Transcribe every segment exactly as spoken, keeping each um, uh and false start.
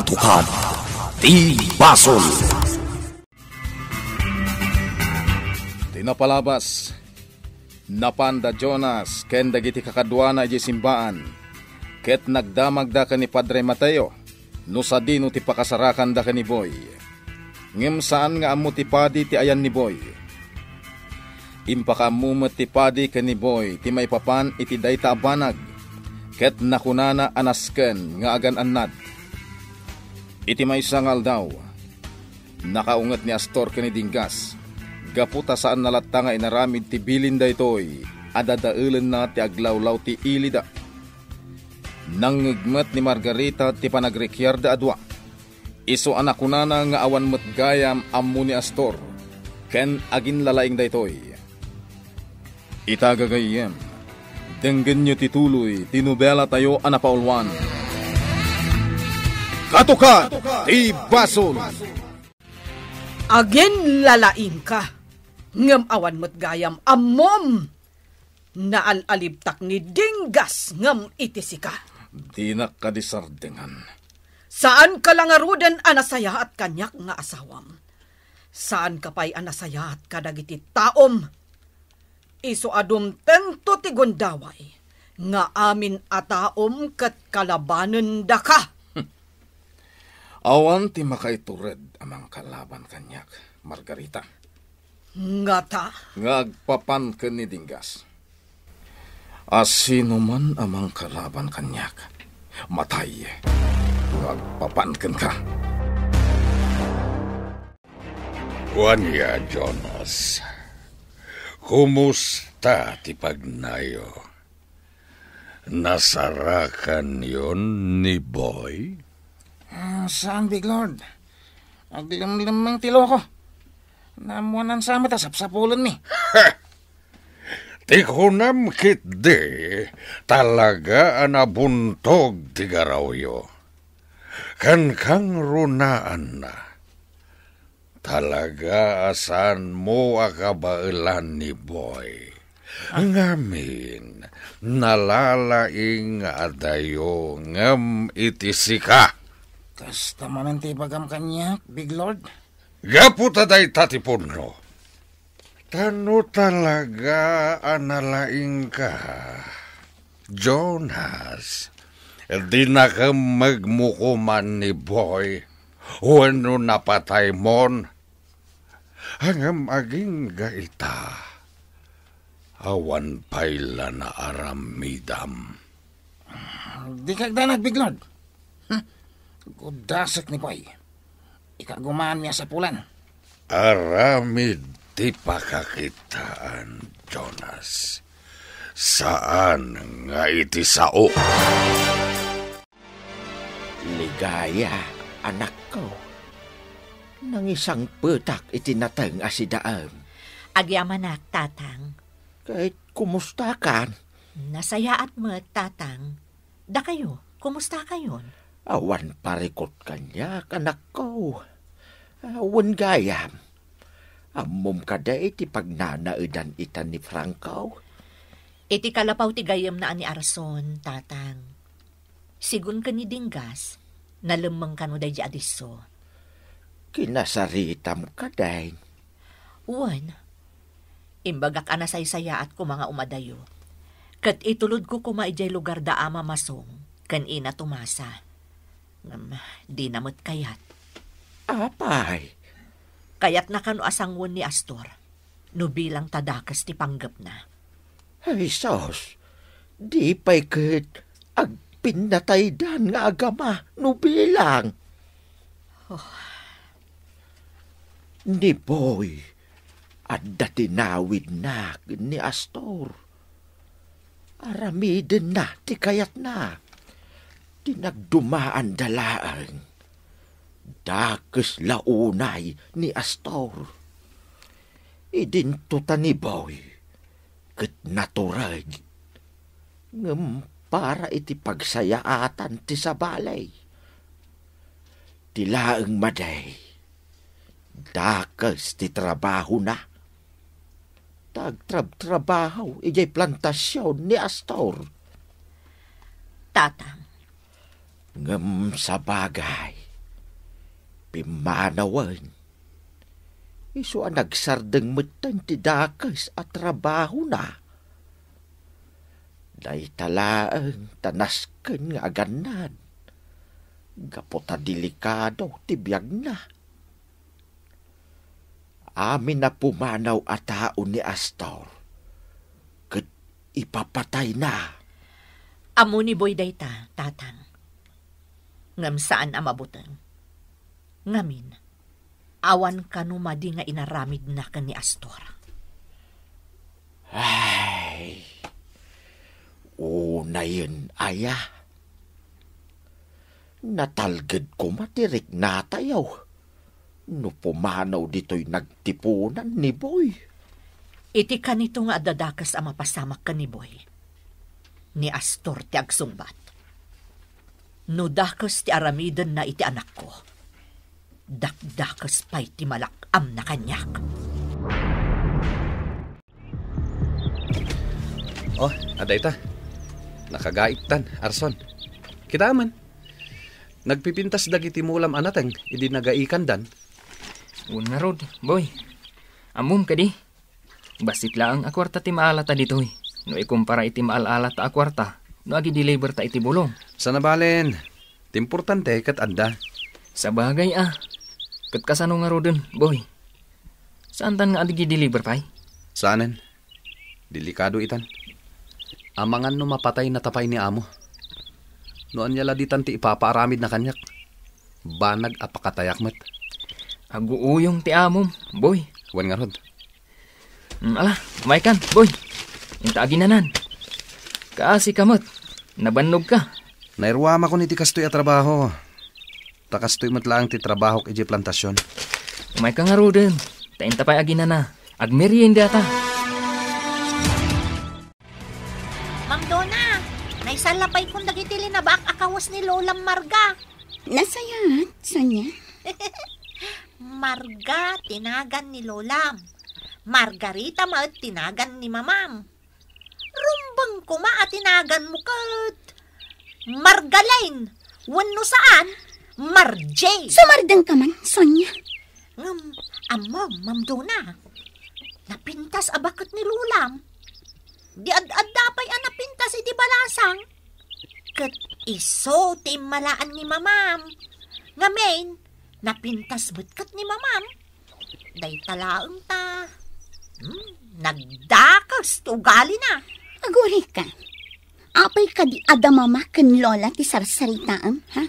Katukad ti basol. Ti napalabas, napan da Jonas ken dagiti kakaduana idiay simbaan, ket nagdamagda ken ni Padre Mateo no sadino ti pakasarakanda ken ni Boy. Ngem saan nga ammo ti padi ti ayan ni Boy. Impakaammo met ti padi ken ni Boy ti maipapan iti dayta a banag, ket nakunana a nasken nga agan-annad. Iti maysa nga aldaw, nakaunget ni Astor ken ni Dinggas, gapu ta saanna latta nga inaramid ti bilin daytoy a dadaelenna ti aglawlaw ti ilida. Nangngeg met ni Margarita ti panagrikiarda a dua. Isu a nakunana nga awan met gayam ammo ni Astor ken aginlalaing daytoy. Ita gagayyem, denggenyo ti tuloy ti nobelatayo a napauluan. Katukad ti basol. Aginlalaingka, ngem awan met gayam ammom. Naal-alibtak ni Dinggas ngem iti sika. Dinak kadi sardengan. Saanka la ngaruden a nasayaat kaniak nga asawam. Saanka pay a nasayaat kadagiti taom. Isu a dumtengto ti gundaway nga amin a taom ket kalabanendaka. Awan ti makaitured a mangkalaban kaniak, Margarita. Ngata? Nga agpapan ken ni Dinggas. A sinoman a mangkalaban kaniak, matay nga agpapan kenka. Ania, Jonas? Kumusta ti pagnayo? Nasarakanyon ni Boy? Ah, saan, Big Lord? Aglemlemmeng ti loko. Naammoanan sa met a sapsapulenmi. Ti kunam ketdi, talaga a nabuntog ti garawyo. Ken kangrunaanna. Talaga a saanmo a kabaelan ni Boy. Ngamin, nalalaing nga adayo ngem iti sika. Kasta manen ti ibagam kaniak, Big Lord? Gapu ta dayta ti pudno. Ta no talaga a nalaingka, Jonas, dinakemmegamin ni Boy wenno napataymon. Ngem agingga ita, awan pay la naaramidam. Dika agdanag, Big Lord. Hmm. Gudasek ni Boy. Ikagumaanmi a sapulan. Aramid ti pakakitaan, Jonas. Saan nga iti sao. Ligaya, anakko. Nangisangpetak iti nateng a sidaem. Agyamanak, Tatang. Ket kumustakan? Nasayaat met, Tatang. Dakayo, kumustakayon? Awan parikut kaniak, anakko. Ah, wen gayam. Ammom kadi ti pagnanaedan ita ni Franco? Iti kalapaw ti gayyemna a ni Arson, Tatang. Sigun ken ni Dinggas, nalemmeng kano daydi a disso. Kinasaritam kadi? Wen, imbagak a nasaysayaat koma nga umadayo. Ket itulodko koma idiay lugar da Ama Masong ken Ina Tomasa. Ngem dina met kayat. Apay? Kayatna kano a sangoen ni Astor no bilang ta dakes ti panggepna. Ay, sus! Di pay ket agpinnataydan nga agama no bilang. Oh. Ni Boy, adda ti nawidna ken ni Astor. Aramidenna ti kayatna. Ti nagdumaanda laeng, dakes la unay ni Astor. Idinto ta ni Boy ket natureg. Ngem para iti pagsayaatan ti sabali. Ti laeng madi, dakes ti trabahona. Ta agtrabtrabaho idiay plantasion ni Astor. Tatang. Ngem sabagay, Pimmanawen, isu a nagsardeng metten ti dakes a trabahona. Dayta laeng ta nasken nga agannad, gapu ta delikado ti biagna. Amin a pumanaw a tao ni Astor, ket ipapatayna. Ammo ni Boy dayta, Tatang. Ngem saan a mabuteng. Ngamin, awan kano madi nga inaramidna ken ni Astor. Ay, unayen aya. Natalged koma ti riknatayo no pumanaw ditoy nagtipunan ni Boy. Iti kanito nga adda dakes a mapasamak ken ni Boy, ni Astor ti agsungbat. No dakes ti aramidenna iti anakko, dakdakes pay ti malak-amna kaniak. Oh, adda ita. Nakagaittan, Arson. Kita man. Nagpipintas dagiti mulam a nateng idi nagaikandan. Wen ngarud, Boy. Ammom kadi? Bassit laeng a kuarta ti maalata ditoy no ikumpara iti maal-alata a kuarta no agideliver ta iti bulong. Sana balen, ti importante ket adda. Sabagay a. Ket kasano ngaruden, Boy? Saantan nga agideliver pay? Saanen. Delikado itan. Amangan no mapatayna ta pay ni amo. No ania la ditan ti ipapaaramidna kaniak. Banag a pakatayak met. Aguuyong ti amom, Boy. Wen ngarud. Mm, ala, umaykan, Boy. Inta aginanan. Kaasi ka met. Nabannogka. Nairuamakon iti kastoy a trabaho. Ta kastoy met laeng ti trabahok idiay plantasion. Umayka ngaruden. Ta inta pay aginana. Agmeriendata. Ma'am Dona, naisalapaykon dagiti linabak a kawes ni Lolam Marga. Nasayaat, Sonia? Marga ti nagan ni Lolam. Margarita met ti nagan ni Mamam. Rumbeng koma a ti naganmo ket Margalen, wenno saan, Marje. Sumardeng ka man, Sonia. Ngem, ammom, Ma'am Dona, napintas a baket ni Lolam. Di ad-adda pay a napintas idi balasang. Ket isu ti immalaan ni Mamam. Ngamin, napintas met ket ni Mamam. Dayta laeng ta, hmm, nagdakes ti ugalina. Agurayka. Apay kadi adda mama ken lola ti sarsaritaem, ha?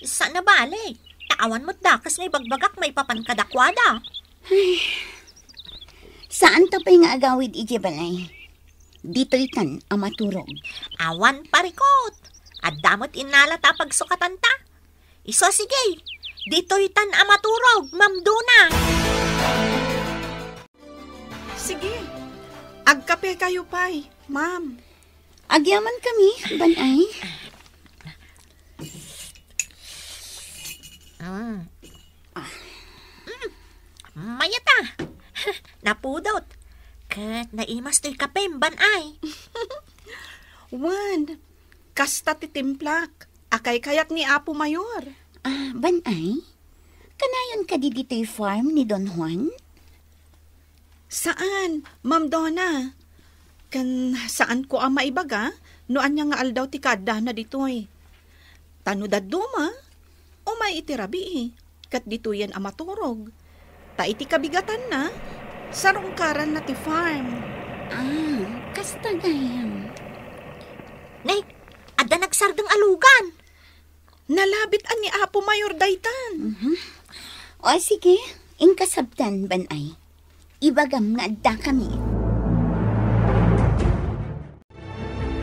Saan a bale, ta awan met dakes nga ibagbagak maipapan kadakuada. Ay, saan ta pay nga agawid idiay balay? Ditoytan a maturog. Awan parikot. Adda met innalata a pagsukatanta. Isu, sige. Ditoytan a maturog, Ma'am Dona. Sige. Agkapekayo pay, ma'am. Agyaman kami, Banay. Ah. Mm. Mayat a. Napudot. Ket naimas toy kapem, Banay. Wen, kasta ti timplak. Akaykayak ni Apo Mayor. Ah, Banay? Kanayon kadi ditoy farm ni Don Juan? Saan, Ma'am Donna. Ken saanko a maibaga no ania nga aldaw ti kaaddana ditoy. Ta no dadduma, umay iti rabii, ket ditoyen a maturog. Ta iti kabigatanna, sarungkaranna ti farm. Ah, kasta gayam. Nay, adda nagsardeng a lugan. Nalabit a ni Apo Mayor daytan. Mhm. O, sige, inkasabtan, Banay. Ibagam nga adda kami.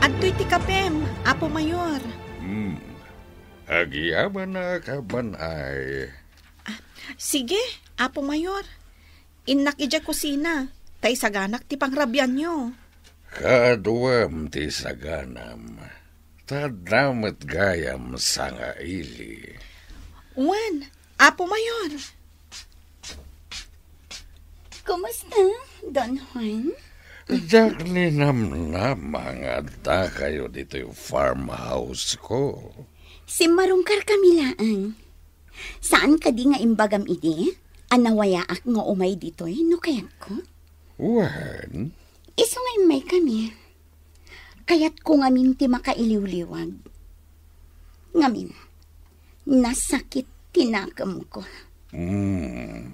Adtoy ti kapem, Apo Mayor. Hmm. Agyamanak, Banay. Ah, sige, Apo Mayor. Innak idiay kusina, ta isaganak ti pangrabianyo. Kaaduam ti isaganam, ta adda met gayam sangaili. Wen, Apo Mayor. Kumusta, Don Juan? Diak ninamnama nga addakayo ditoy farmhouse ko. Simmarungkar kami laeng. Saan kadi nga imbagam idi a nawayaak nga umay ditoy no kayatko? Wen? Isu nga immaykami. Kayatko ngamin ti makailiwliwag. Ngamin, nasakit ti nakemko. Hmm.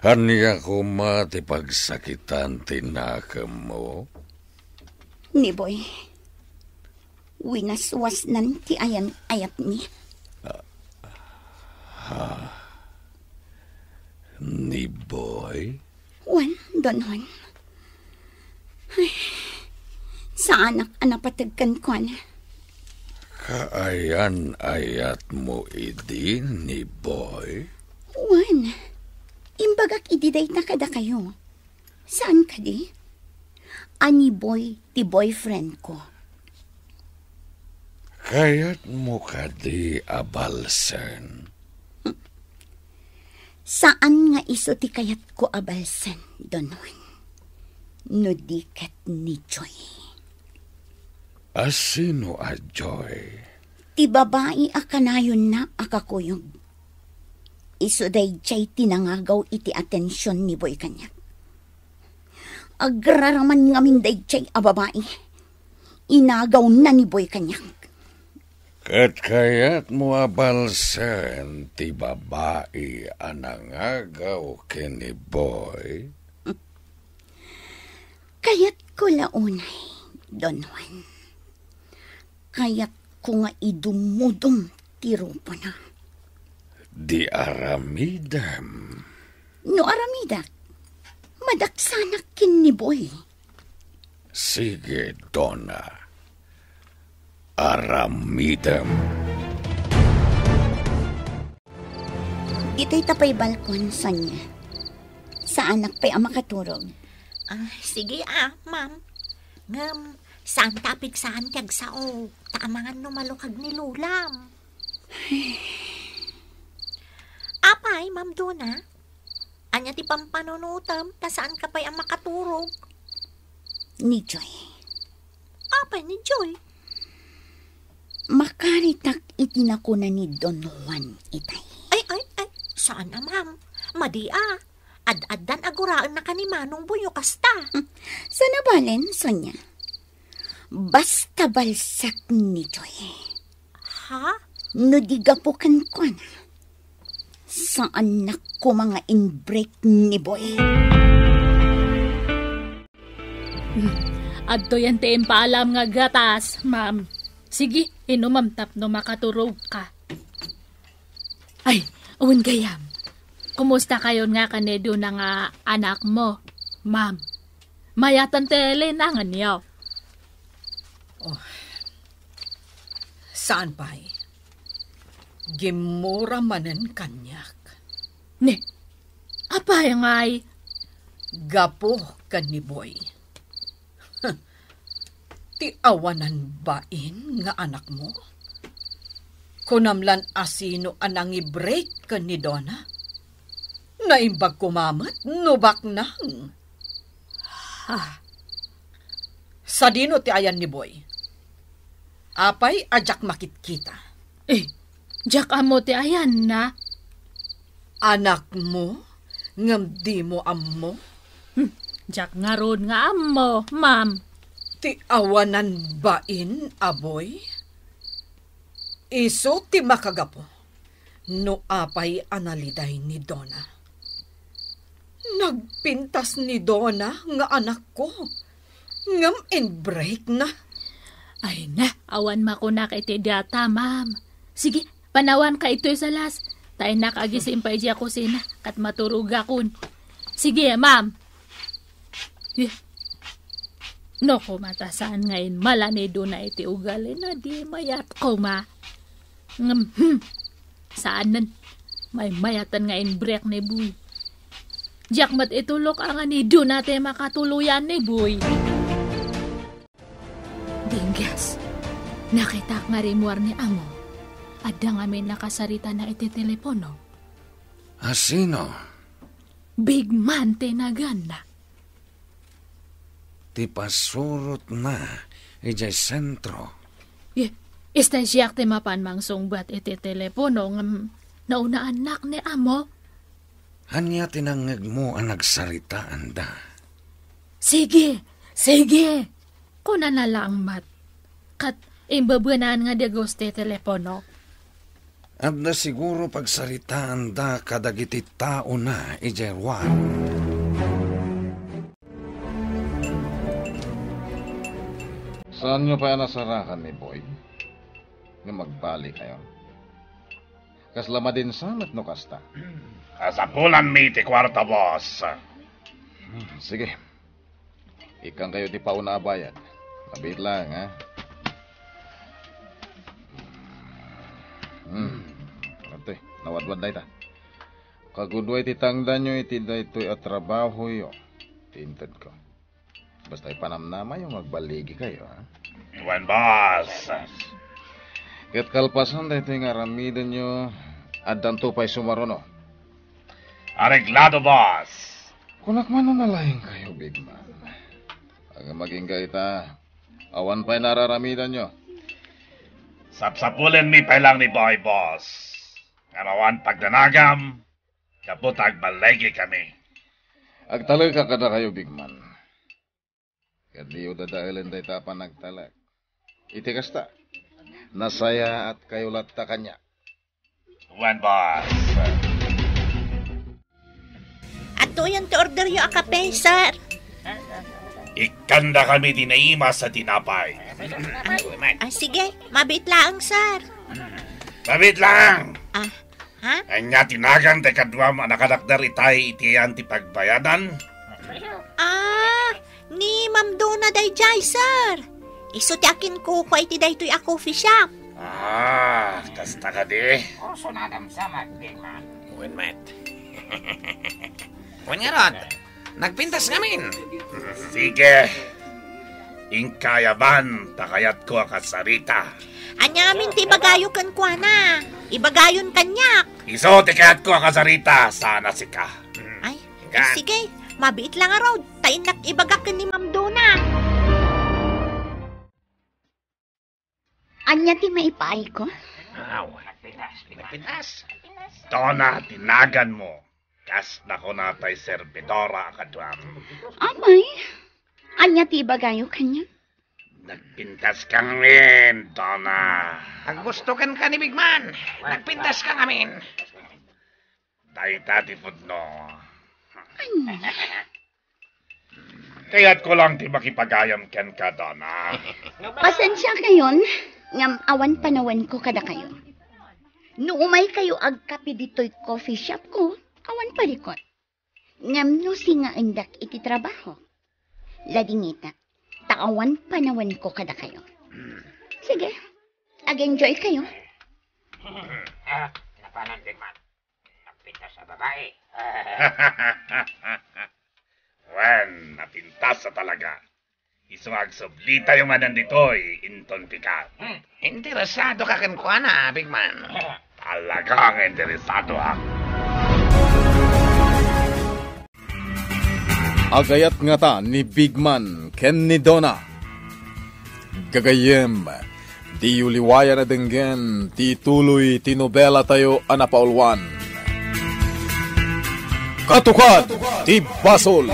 Ania koma ti pagsakitan ti nakemmo? Ni Boy, winaswasnan ti ayan-ayatmi. Ah, ha? Ni Boy? Wen, Don Juan. Ay, saanak a napateg kenkuana. Kaayan-ayatmo idi ni Boy? Wen, imbagak idi dayta kadakayo. Saan kadi? A ni Boy ti boyfriend ko. Kayatmo kadi a balsen? Saan nga isu ti kayatko a balsen, Don Juan. No di ket ni Joy. A sino a Joy? Ti babai a kanayonna a kakuyog. Isu daydiay ti nangagaw iti atension ni Boy kaniak. Agraraman ngamin daydiay a babai. Inagawna ni Boy kaniak. Ket kayatmo a balsen ti babai a nangagaw ken ni Boy? Kayatko la unay, Don Juan. Kayatko nga idumudom ti rupona. Di aramidem. No aramidak, madaksanak ken ni Boy. Sige, Donna. Aramidem. Ditoy ta pay balkon, Sonia. Saanak pay a makaturog. Ah, sige, ah, ma'am. Ngem, saan ta apigsaan ti agsao, ta amangan no malukag ni Lolam. Apay, Ma'am Donna? Ania ti pampanunutem ta saanka pay a makaturog? Ni Joy. Apay ni Joy? Makaritak iti nakuna ni Don Juan itay. Ay, ay, ay, saan a, ma'am. Madi a. Ad-addan a guraenna ken ni Manong Boyo kasta. Hmm. Saan a balen, Sonia? Basta balsek ni Joy. Ha? No di gapu kenkuana, saannak koma nga in-break ni Boy. Hmm. Adtoyen ti impaalam nga gatas, ma'am. Sige, inumam tapno makaturogka. Ay, wen gayam. Kumusta kayon nga ken ni Donna nga anakmo, ma'am? Mayatan ti linanganyo? Oh, saan pay? Gimmura manen kaniak. Ne, apay ngay? Gapu ken ni Boy. Ti awanan bain nga anakmo? Kunam lan a sino a nangi-break ken ni Donna? Naimbag koma met no baknang. Ha? Sadino ti ayan ni Boy? Apay a diak makitkita? Eh, diak ammo ti ayanna. Anakmo ngem dimo ammo? Hmm, diak ngarud nga ammo, ma'am. Ti awanan bain a Boy? Isu ti makagapu no apay a naliday ni Donna. Nagpintas ni Donna nga anakko, ngem inbreakna. Ay na, awan makunak iti data, ma'am. Sige, panawanka itoy salas. Ta innak agisim pay idiay kusina, ket maturogakon. Sige, ma'am. Eh, no koma ta saan nga inmala ni Donna iti ugalina, di mayat koma. Ngem, hmm, saanen. Maymayatan nga inbreak ni Boy. Diak met itulok a nga ni Donna ti makatuloyan ni Boy. Dingges, nakitak nga rimmuar ni Amo. Adda ngamin nakasaritana iti telepono. A sino? Big Man ti naganna. Ti pasurotna idiay sentro. Ye, Isu siak ti mapan mangsungbat iti telepono ngem naunaannak ni amo. Ania ti nangngegmo a nagsaritaanda? Sige, sige, kunana laeng met. Ket imbebenaan nga dagus ti telepono. Adda siguro pagsaritaanda kadagiti taona idiay ruar. Saanyo pay a nasarakan ni Boy nga magbali kayo? Kasla madinsa met no kasta. Kasapulanmi ti kuarta, boss. Hmm, sige. Ikkan kayo ti pauna a bayad. Mabiit lang, ha? Hmm. Ante, nawadwad dayta. Kagudua iti tangdanyo iti daytoy a trabahoyo ti intedko. Basta ipanamnamayo nga agballigi kayo, ha? Wen, boss. Ket kalpasan daytoy nga aramidenyo, addanto pay sumaruno. Areglado, boss. Kunak man no nalaing kayo, big man. Agmagingga ita, awan pay nararamidanyo. Sapsapulenmi pay lang ni Boy, boss. Ngem awan pagdanagam, gapu ta agballigi kami. Agtalek kadakayo, big man. Ket diyo dadaelen dayta a panagtalek. Iti kasta, nasayaat kayo latta kaniak. Wen, boss. Adtoyen ti orderyo a kape, sir. Ikkanda kami ti naimas a tinapay. Ah, sige. Mabiit laeng, sir. Mabiit laeng. Ah, ha? Ania ti nagan ti kaduam a nakadakder itay iti ayan ti pagbayadan? Ah, ni Ma'am Dona daydiay, sir. Isu ti akinkukua iti daytoy a coffee shop. Ah, kasta kadi? Kursunadam sa magdingman. Wen met. Wen ngarud, nagpintas ngamin. Sige. Inka ayaban ta kayatko a kasarita. Aniamin ti ibagayo kenkuana? Ibagayon kaniak. Isu ti kayatko a kasarita, saan a sika. Ay, Inka. Sige, mabiit lang ngarud, ta innak ibaga ken ni Ma'am Dona. Ania ti maipaayko? Aw, nagpintas. Dona ti naganmo, kas nakunatay servidora a kaduam. Amay, ania ti ibagayo kaniak? Nagpintas ka ngamin, Dona. Aggusto kenka ni Big Man. Nagpintas ka ngamin. Dayta ti pudno. Ania? Kayatko lang ti makipagayam kenka, Dona. Pasensia kayon, ngem awan panawenko kadakayo. No umay kayo agkape ditoy coffee shop ko, awan palikot. Ngem no singaendak iti trabaho, ladingitak, ta awan panawenko kadakayo. Sige, ag-enjoy kayo. Ah, napanan, Big Man. Nagpintas a babae. Wen, napintas a talaga. Isu nga agsublitayo manen ditoy inton pikan. Hmm, interesado ka kenkuana, Big Man? Talaga nga interesado, ha? Agayat ngata ni Big Man ken ni Dona. Gagayyem, diyo liwayan a denggen ti ituloy ti nobelatayo a napauluan, Katukad ti Basol.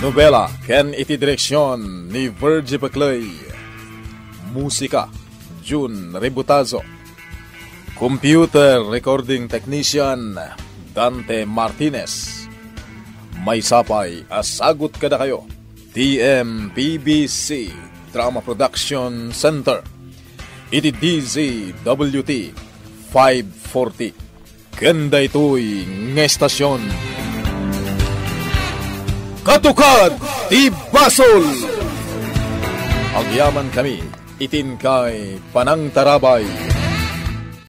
Nobela ken iti direksion ni Virgie Peclay. Musika, Jun Rebutazo. Computer recording technician, Dante Martinez. Maysa pay a sagut kadakayo, T M P B C Drama Production Center, iti D Z W T five forty. Ken daytoy nga estasion, Katukad ti Basol! Agyamankami iti inkay panangtarabay.